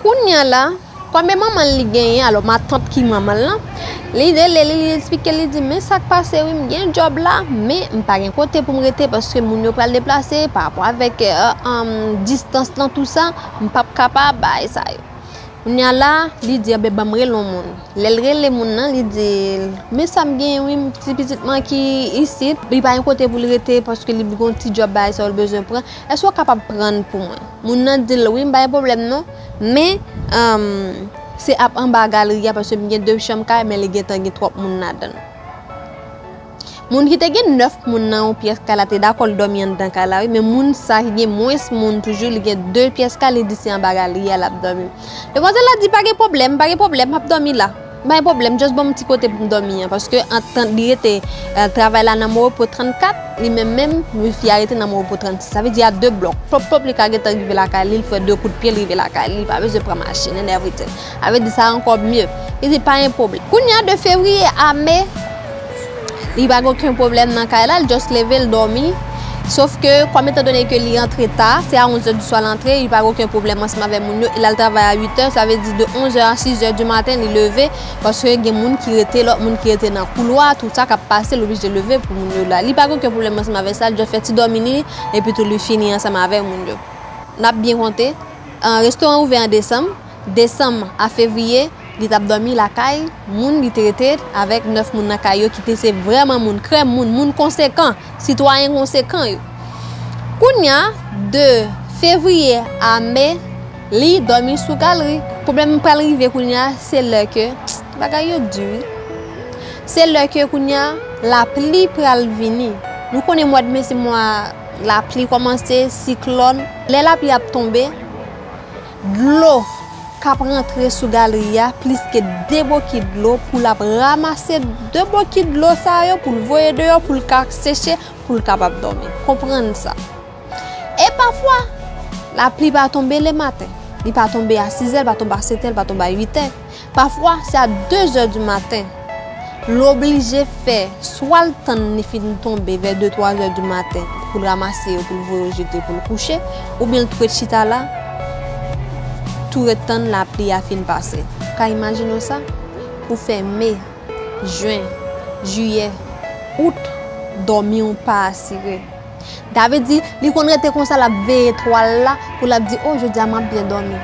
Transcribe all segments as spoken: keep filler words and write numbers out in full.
Kounye a la, kòm e manman l li genyen, alò matant ki manman l lan, li rele li, li eksplike, li di, "Men sa k pase wi, m gen djòb la, men m pa gen kote pou m rete paske moun yo pral deplase pa rapò avèk, eh, em, distans lan, tou sa, m p ap kapab bay sa yo." Kounye a la, li di, "Enben, ban m rele yon moun." Lè l rele moun nan, li di l, "Men sa m genyen wi, m ti pitit mwen ki isit, li pa gen kote pou l rete paske li gon ti djòb bagay sa yo l bezwen pran. Èske w kapab pran l pou mwen?" Moun nan di l, "Wi, m pa gen pwoblèm non, men, em, se ap anba galri a paske m gen de chanm kay, men li gentan gen twòp moun ladan l." Moun ki te gen nèf moun nan yon pyès kay la te dakò l dòmi anndan kay la, wi, men moun sa ki gen mwens moun toujou, li gen de pyès kay, li di se anba galri a l ap dòmi. Demwazèl la di, "Pa gen pwoblèm, pa gen pwoblèm, m ap dòmi la. Pa gen pwoblèm, just ban m yon ti kote pou m dòmi an." Paske antan li rete, eh, travay la nan Mowopo trannkat, li menm menm, fi a rete nan Mowopo trannsis. Sa vle di a de blòk. Plòp plòp, li ka gentan rive lakay li, l fè de kout pye, l rive lakay li, li pa bezwen pran machin and everything. Sa vle di sa ankò mye. Li di pa gen pwoblèm. Kounye a de fevriye a me, li pa gen okenn pwoblèm nan kay la, l just leve, l dòmi. Sof ke, kòm etandone ke li antre ta, se a onz è di swa l antre, li pa gen okenn pwoblèm ansanm avèk moun yo, e l al travay a uit è, sa vle di de onz è a sis è di maten, li leve, paske gen moun ki rete, lòt moun ki rete nan koulwa, tout sa k ap pase, l oblije leve pou moun yo la. Li pa gen okenn pwoblèm ansanm avèk sa, l just fè ti dòmi li, epi tou li fini ansanm avèk moun yo. N ap byen konte, an, restoran ouvè an desanm, desanm a fevriye, li t ap dòmi lakay moun, li te rete avèk nèf moun nan kay yo ki te se vrèman moun, krèm moun, moun konsekan, sitwayen konsekan yo. Kounye a, de fevriye a me, li dòmi sou galri. Pwoblèm pral rive kounye a, se lè ke, bagay yo di wi. Se lè ke kounye a, lapli pral vini. Nou konnen mwa de me se mwa lapli kòmanse, siklòn. Lè lapli ap tonbe, dlo k ap rantre sou galri a plis ke de bokit dlo pou l ap ranmase de bokit dlo sa yo pou l voye deyò pou l ka seche pou l kapab dòmi. Konprann sa. E pafwa, lapli pa tonbe lematen. Li pa tonbe a sis è, li pa tonbe a sèt è, li pa tonbe a uit è. Pafwa, se a de zè di maten. L oblije fè swa l tann li fin tonbe vè de twa zè di maten pou l ranmase yo, pou l voye yo jete, pou l kouche, oubyen l tou ret chita la, tou ret tann lapli a fin pase. Ou ka imajine w sa? Pou fè me, jen, jiyè, out, dòmi w pa asire. Sa vle di, li konn rete konsa, l ap veye etwal la, pou l ap di, "O, jodi a m ap byen dòmi."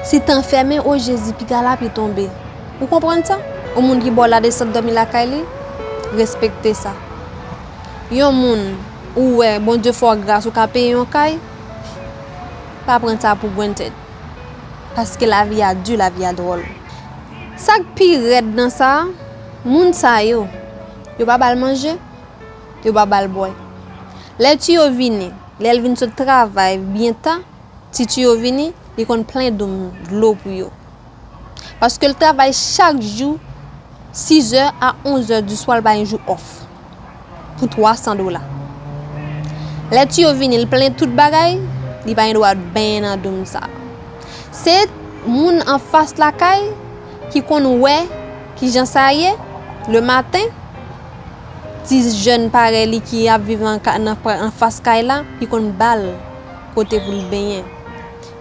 Si tan fèmen, "O Jezi, piga lapli tonbe." Ou konprann sa? Yon moun ki ba w ladesann dòmi lakay li, respekte sa. Yon moun, ou wè, Bondye fè w gras, ou ka peye yon kay, pa pran sa pou granted. Paske lavi a di, lavi a dwòl. Sa k pi rèd nan sa, moun sa yo, yo pa ba l manje, yo pa ba l bwè. Lè tiyo vini, lè l vin sot travay byen ta, ti tiyo vini, li konn plen doum dlo pou yo. Paske l travay chak jou, sis è a onz è di swa, l pa gen jou off. Pou twa san dola. Lè tiyo vini, l plen tout bagay, li pa gen dwa benyen nan doum sa. Se moun anfas lakay ki konn wè kijan sa ye, lematen, ti jèn parèy li ki ap viv an ka-, nan pa-, anfas kay la, ki konn ba l kote pou l benyen.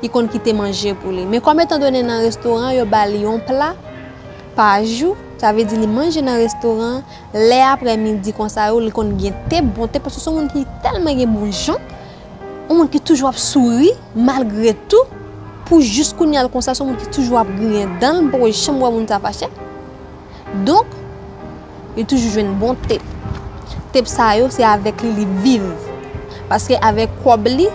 Li konn kite manje pou li. Men kòm etandone nan restoran, yo ba li yon pla pa jou, sa vle di li manje nan restoran, lè aprè midi konsa yo, li konn gen te, bon te, paske se yon moun ki tèlman gen bon jan, yon moun ki toujou ap souri, malgre tou, pou jis kounye a l konsa, se yon moun ki toujou ap griyen dan l, m poko janm wè moun sa fache. Donk, li toujou jwenn bon tep. Tep sa yo, se avèk li li viv. Paske avèk kòb li,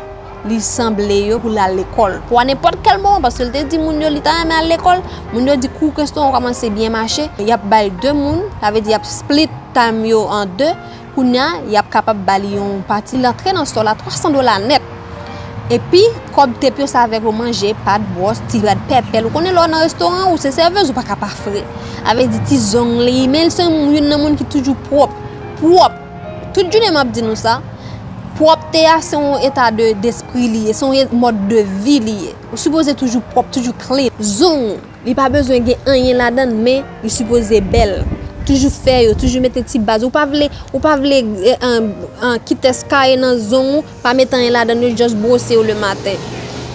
li sanble yo pou l al lekòl. Pou a nenpòt kèl moman, paske l te di moun yo li ta renmen al lekòl, moun yo di kou restoran kòmanse byen mache, y ap bay de moun, sa vle di y ap split time yo an de, kounye a, y ap kapab ba li yon pati l antre nan sò la, twa san dola nèt. Epi, kòb tep yo se avèk yo manje, pat, bwòs, ti rad pèpèl. Ou konnen lè w nan restoran, ou se sèvez, ou pa ka pa fre. Sa vle di ti zong li, men l se youn nan moun ki toujou pwòp. Pwòp. Tout jounen m ap di nou sa. Pwòpte a se yon eta de, despri li ye, se yon e-, mòd de vi li ye. Ou sipoze toujou pwòp, toujou clean. Zong ou. Li pa bezwen gen anyen ladan l, men li sipoze bèl. Toujou fè yo, toujou mete ti baz. Ou pa vle, ou pa vle, eh, an, an, kit èskaye nan zong ou, pa mete anyen ladan l, yo just bwose yo lematen.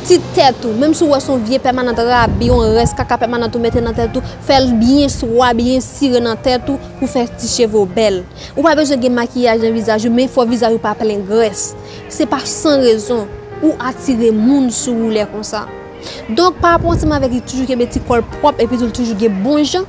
Ti tèt ou, menm si w wè se yon vye pèmanant rabi, yon rès kaka pèmanant ou mete nan tèt ou, fè l byen swa, byen sire nan tèt ou pou fè ti cheve w bèl. Ou pa bezwen gen makiyaj nan vizaj ou, men fò vizaj ou pa plen grès. Se pa san rezon ou atire moun sou ou lè konsa. Donk, pa rapò ansanm avèk li, toujou kenbe ti kò l pwòp epi tou l toujou gen bon jan.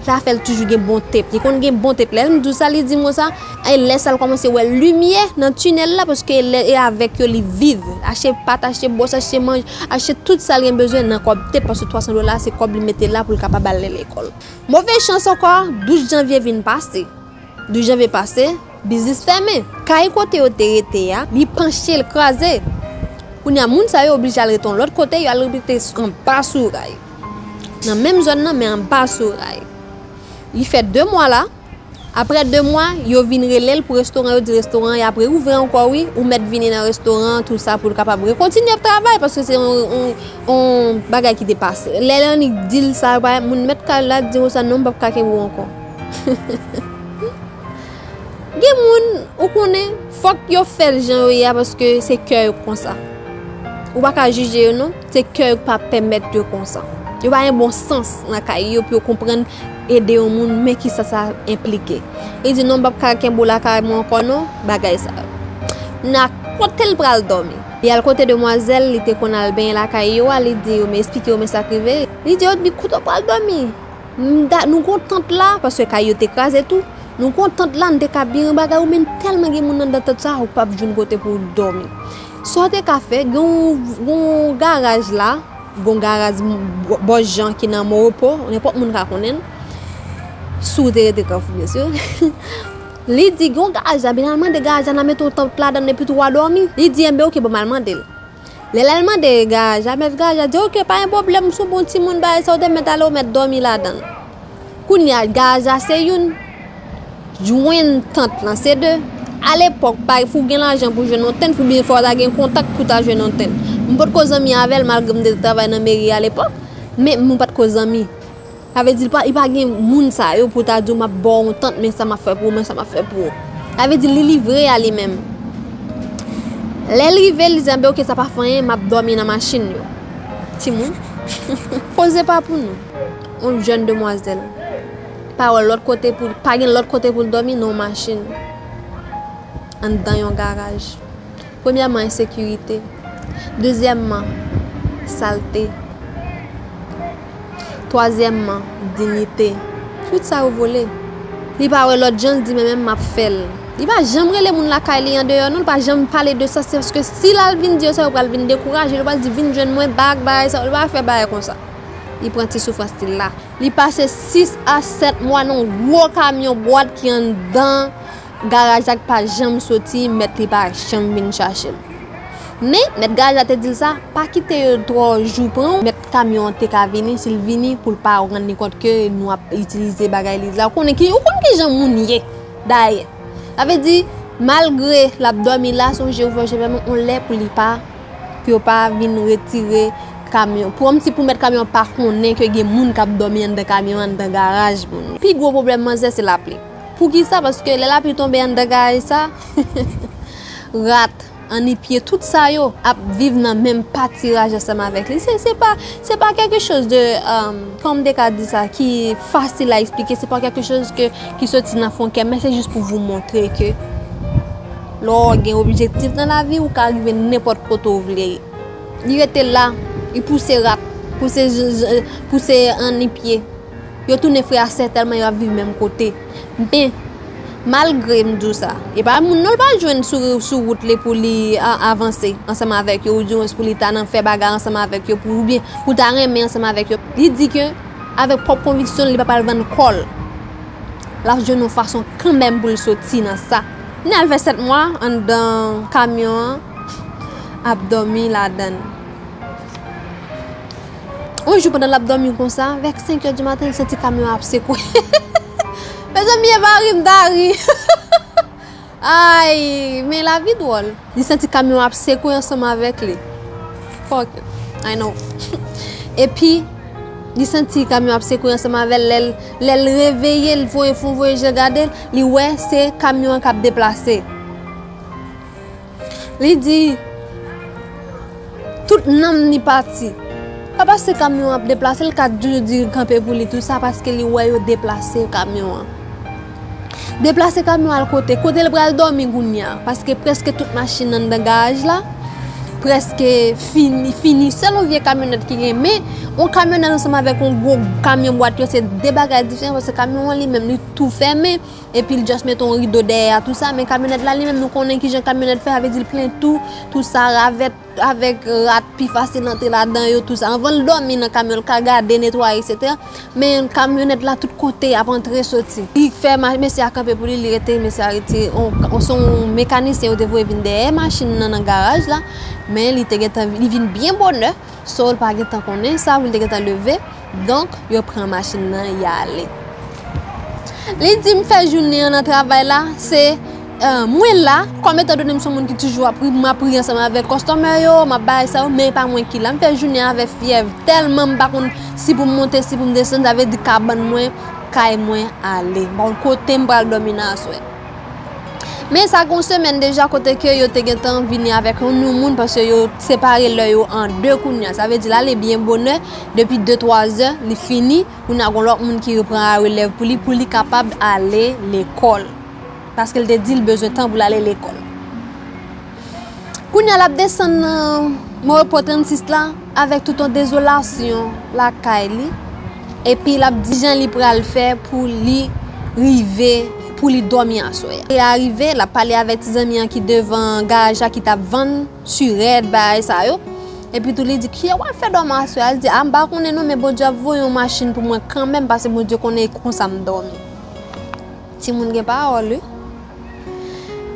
Sa fè l toujou gen bon tep. Li konn gen bon tep. Lè m di w sa, li di m konsa, e lè sa l kòmanse wè limyè nan tinèl la, paske lè e avèk yo li viv. Achte pat, achte bwòs, achte manje, achte tout sa l gen bezwen nan kòb tep, paske twa san dola se kòb li mete la pou l kapab al lekòl. Move chans ankò, douz janvye vin pase. Douz janvye pase, biznis fèmen. Kay kote yo te rete a, li panche, l kraze. Kounye a, moun sa yo oblije al rete yon lòt kote, yo al rete anba sou ray. Nan menm zòn nan, men anba sou ray. Li fè de mwa la. Apre de mwa, yo vin rele l pou restoran, yo di restoran an ap reouvri ankò wi, ou mèt vini nan restoran an, tou sa, pou l kapab rekontinye ap travay, paske se yon, yon, yon bagay ki te pase. Lè l annik di l sa, moun mèt kay la di konsa, non, m p ap ka kenbe w ankò. Gen moun, ou konnen, fòk yo fè l jan yo ye a, paske se kè yo konsa. Ou pa ka jije yo non, se kè yo k pa pèmèt yo konsa. Yo pa gen bon sans nan kay yo pou yo konprann ede yon moun, men kisa sa enplike. Li di, non, m p ap ka kenbe w lakay mwen ankò non, bagay sa yo. Nan kote l pral dòmi? Li al kote demwazèl, li te konn al benyen lakay yo a, li di yo, men eksplike yo, men sa k rive. Li di yo, di kote w pral dòmi? M da-, nou gon tant la, paske kay yo te kraze tou. Nou gon tant la, n te ka byen bagay ou, men tèlman gen moun anndan tant sa, ou p ap jwenn kote pou w dòmi. Sa w te ka fè, gen yon, gen yon garaj la, gon garaj m-, bò-, bò Jan ki nan Mowopo, nenpòt moun ka konnen l. Si w te rete Kafou, byen si. Li di, gon garaj la, men al mande garaj la, n a mete yon tant ladan l, epi tou w a dòmi. Li di, enben, oke, ban m al mande l. Lè l al mande garaj la, mèt garaj la di, oke, pa gen pwoblèm, si w bon timoun, bagay sa, w te mèt ale, w mèt dòmi ladan l. Kounye a, garaj la se youn, jwenn tant lan se de. Alepòk, pa, fò w gen lajan pou jwenn yon tant, oubyen fò w ta gen kontak pou ta jwenn yon tant. M potko zanmi avè l, malgre m te travay nan meri alepòk, men nou potko zanmi. Sa vle di, li pa, li pa gen moun sa yo pou ta di w, m ap ba w yon tant, men sa m ap fè pou ou, men sa m ap fè pou ou. Sa vle di, li livre a li menm. Lè l rive, li di, enben, oke, sa pa fè anyen, m ap dòmi nan machin yo. Timoun. Koze pa pou nou. Yon jèn demwazèl. Pa wè lòt kote pou, pa gen lòt kote pou l dòmi, nan yon machin. Anndan yon garaj. Premyèman, ensekirite. Dezyèmman, salte. Twazyèmman, diyite. Tout sa yo vole. Li pa wè lòt jan, l di, men menm m ap fè l. Li pa janm rele moun lakay li andeyò, non, li pa janm pale de sa, se paske si l al vin di yo sa, yo pral vin dekouraje, yo pral di, vin jwenn mwen, bag, bagay sa, li pa fè bagay konsa. Li pran ti soufrans li la. Li pase sis a sèt mwa nan yon gwo kamyon bwat ki anndan garaj la k pa janm soti, mèt li pa janm vin chache l. Men, mèt garaj la te di l sa, pa kite yo twò jou pran w, mèt kamyon an te ka vini, si l vini, pou l pa rann li kont ke nou ap itilize bagay li la. Ou konnen ki, ou konn ki jan moun ye, dayè. Sa vle di, malgre l ap dòmi la, sonje ou fè cheve men yon lè pou li pa, pou yo pa vin retire kamyon. Pou, kòmsi pou mèt kamyon an pa konnen ke gen moun k ap dòmi anndan kamyon an, anndan garaj moun. Pi gwo pwoblèm manzè se lapli. Poukisa? Paske lè lapli tonbe anndan garaj sa, rat, annipye, tout sa yo ap viv nan menm patiraj ansanm avèk li. Se, se pa, se pa quelque chose de, um, kòman m te ka di sa, ki fasil a eksplike. Se pa quelque chose ke, ki soti nan fon kè, men se jis pou vous montrer ke lè w gen objektif nan lavi, ou ka rive nenpòt kote w vle. Li rete la, li pouse rat, pouse, pouse annipye. Yo tounen frè a sè tèlman yo ap viv menm kote. Men, malgre m di w sa, e pa moun non l pa jwenn sou, sou wout li pou li a-, avanse ansanm avèk yo, oudimwens pou li ta nan fè bagay ansanm avèk yo, pou, oubyen pou ta renmen ansanm avèk yo. Li di ke, avèk pwòp konviksyon l, li pa pral vann kò l. L ap jwenn yon fason kanmenm pou l soti nan sa. Li al fè sèt mwa anndan kamyon an, ap dòmi ladan l. Yon jou, pandan l ap dòmi konsa, vè senk è di maten, li santi kamyon an ap sekwe. Mezanmi, e pa ri m ta ri. Ay, men lavi dwòl. Li santi kamyon an ap sekwe ansanm avèk li. Fuck it. I know. Epi, li santi kamyon an ap sekwe ansanm avè l. Lè l, lè l reveye, l voye fon, voye je l gade, li wè se kamyon an k ap deplase. Li di, Tout nanm li pati. Pa paske kamyon an ap deplase, l ka toujou di kanpe pou li tou sa, paske li wè yo deplase kamyon an. Deplase kamyon al kote? Kote l pral dòmi kounye a? Paske prèske tout machin anndan garaj la prèske fini, fini. Sèl yon vye kamyonèt ki gen, men yon kamyonèt ansanm avèk yon gwo kamyon bwat yo, se de bagay diferan, paske kamyon an li menm li tou fèmen, epi l just mete yon rido dèyè a, tou sa, men kamyonèt la li menm nou konnen kijan kamyonèt fè, sa vle di l plen tou, tou sa, ravèt, avèk rat pi fasil antre ladan yo, tou sa. Anvan l dòmi nan kamyon, l ka gade, netwaye, etsetera. Men kamyonèt la tout kote ap antre soti. Li fè ma-, mesye a kanpe pou li, li rete, mesye a retire. On, on, se yon mekanisyen yo te voye vin dèyè machin nan nan garaj la, men li te gentan, li vin byen bonè. So, l pa gentan konnen sa, pou l te gentan leve. Donk, yo pran machin nan, y ale. Li di, "M fè jounen an nan travay la, se, eh, mwen la, kòm etan done m se yon moun ki toujou ap ri, m ap ri ansanm avèk kòstòmè yo, m ap bay sa yo, men e pa mwen ki la. M fè jounen an avèk fyèv, tèlman m pa konn si pou m monte, si pou m desann, sa vle di kabann mwen, kay mwen ale. M pa konn kote m pral dòmi nan aswè." Men sa gen yon semèn deja kote ke yo te gentan vini avèk yon noumoun, paske yo separe lè yo an de kounye a. Sa vle di l ale byen bonè, depi de, twa zè, li fini, kounye a gen lòt moun ki repran relèv pou li, pou li kapab ale lekòl. Paske l te di l bezwen tan pou l ale lekòl. Kounye a l ap desann nan Morepo trannsis la, avèk tout yon dezolasyon lakay li, epi l ap di jan li pral fè pou li rive, pou li dòmi aswè a. Lè a rive, l ap pale avèk ti zanmi an ki devan garaj la ki t ap vann sirèt, bagay sa yo. Epi tou li di, "Kijan w ap fè dòmi aswè a?" Li di, "A, m pa konnen non, men Bondye ap voye yon machin pou mwen kanmenm, paske Bondye konnen e konsa m dòmi." Timoun gen pawòl, wi.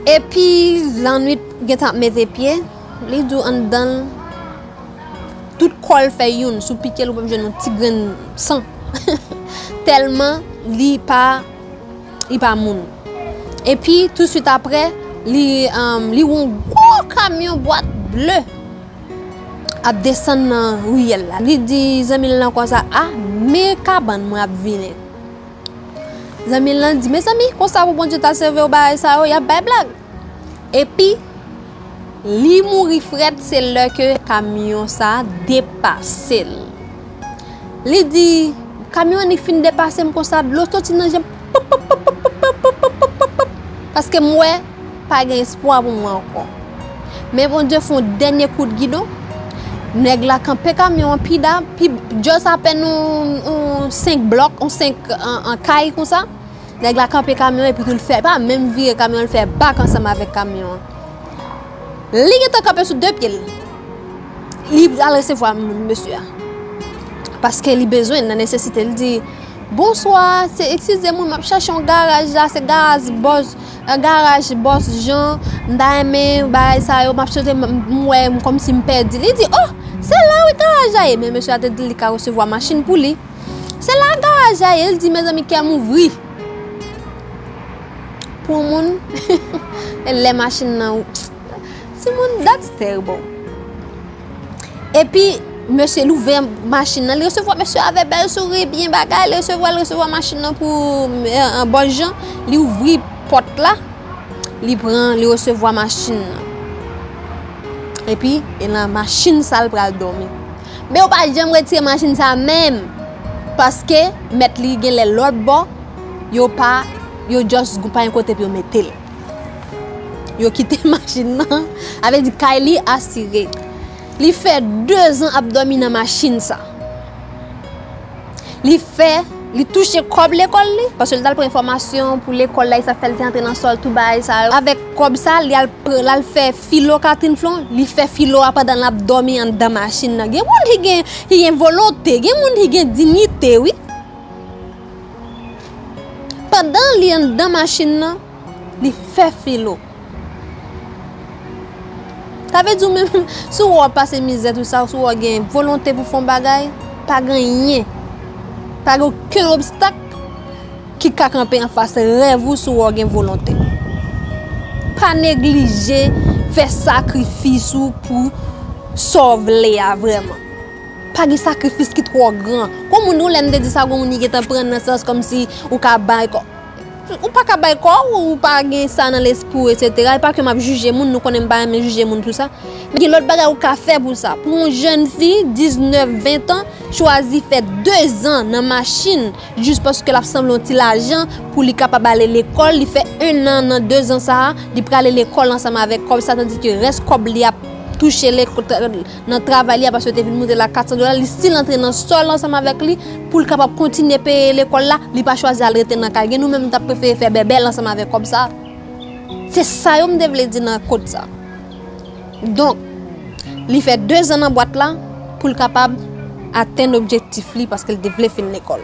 Epi, lannwit gentan ap mete pye, li di w anndan l, tout kò l fè youn, si w pike l, ou p ap jwenn yon ti grenn san. Tèlman li pa, li pa moun. Epi, touswit apre, li, um, li wè yon gwo kamyon bwat ble ap desann nan riyèl la. Li di zanmi l lan konsa, "A, men kabann mwen ap vini." Zanmi l lan di, "Mezanmi, konsa pou Bondye ta sèvi w bagay sa yo, y ap bay blag." Epi, li mouri frèt, se lè ke kamyon sa depase l. Li di, "Kamyon annik fin depase m konsa, dlo soti nan je m, pop, pop, pop, pop, pop, pop, pop, pop, pop, pop, pop, paske m wè pa gen espwa pou mwen ankò." Men Bondye fè yon dènye kout gidon. Nèg la kanpe kamyon an pi da, pi, just apèn yon, yon senk blòk, yon senk an, an kay konsa. Nèg la kanpe kamyon an epi tou l fè, pa menm vire kamyon an, l fè bak ansanm avèk kamyon an. Li gentan kanpe sou de pye l. Li al resevwa m-, mesye a. Paske li bezwen l nan nesesite. Li di, "Bonswa, se, eskize m wi, m ap chache yon garaj la, se garaj bòs, eh, garaj bòs Jan, m ta renmen bagay sa yo, m ap chante, m, m wè m kòmsi m pèdi." Li di, "Oh, se la wi garaj la ye." Men mesye a te di l li ka resevwa machin pou li. "Se la garaj la ye." Li di, mezanmi, kè m ouvri pou moun. E lè machin nan, timoun, that's terrible. Epi, mesye, li ouvè machin nan, li resevwa mesye avèk bèl souri, byen bagay, li resevwa, li resevwa machin nan pou, eh, bòs Jan, li ouvri pòt la, li pran, li resevwa machin nan. Epi, e nan machin sa l pral dòmi. Men yo pa janm retire machin sa menm, paske mèt li genlè lòt bò, yo pa, yo just pa gen kote pou yo mete l. Yo kite machin nan, sa vle di kay li asire. Li fè de zan ap dòmi nan machin sa. Li fè, li touche kòb lekòl li, paske li t al pran enfòmasyon pou lekòl la, e sa fè l te antre nan sòl, tout bagay sa yo. Avèk kòb sa, li al pr-, l al fè filo Catherine Flon, li fè filo a pandan l ap dòmi anndan machin nan. Gen moun ki gen, ki gen volonte, gen moun ki gen diyite, wi. Pandan li anndan machin nan, li fè filo. Sa vle di w menm, si w wè w ap pase mizè, tou sa, si w wè w gen volonte pou fè yon bagay, pa gen anyen, pa gen okenn obstak ki ka kanpe anfas rèv ou si w wè w gen volonte. Pa neglije fè sakrifis ou pou sa w vle a vrèman. Pa gen sakrifis ki twò gran. Gon moun, yon lè m te di sa, gon moun ki gentan pran nan sans kòmsi ou ka bay kò. Ou pa ka bay kò w, ou pa gen sa nan lespri w, etsetera. E pa ke m ap jije moun, nou konnen m pa renmen jije moun pou sa. Men gen lòt bagay ou ka fè pou sa. Pou yon jèn fi, diznèf, ven an, chwazi fè de zan nan machin, jis paske l ap sanble yon ti lajan pou li kapab ale lekòl, li fè en an nan de zan sa a, li prale lekòl ansanm avèk kòb sa, tandike rès kòb li ap touche nan travay li a, paske yo te vin moute l a kat san dola, li still antre nan sòl ansanm avèk li pou l kapab kontinye peye lekòl la, li pa chwazi al rete nan kay. Gen nou menm, nou t ap prefere fè bèbèl ansanm avèk kòb sa. Se sa yo m te vle di nan kot sa. Donk, li fè de zan nan bwat la pou l kapab atenn objektif li, paske l te vle fin lekòl.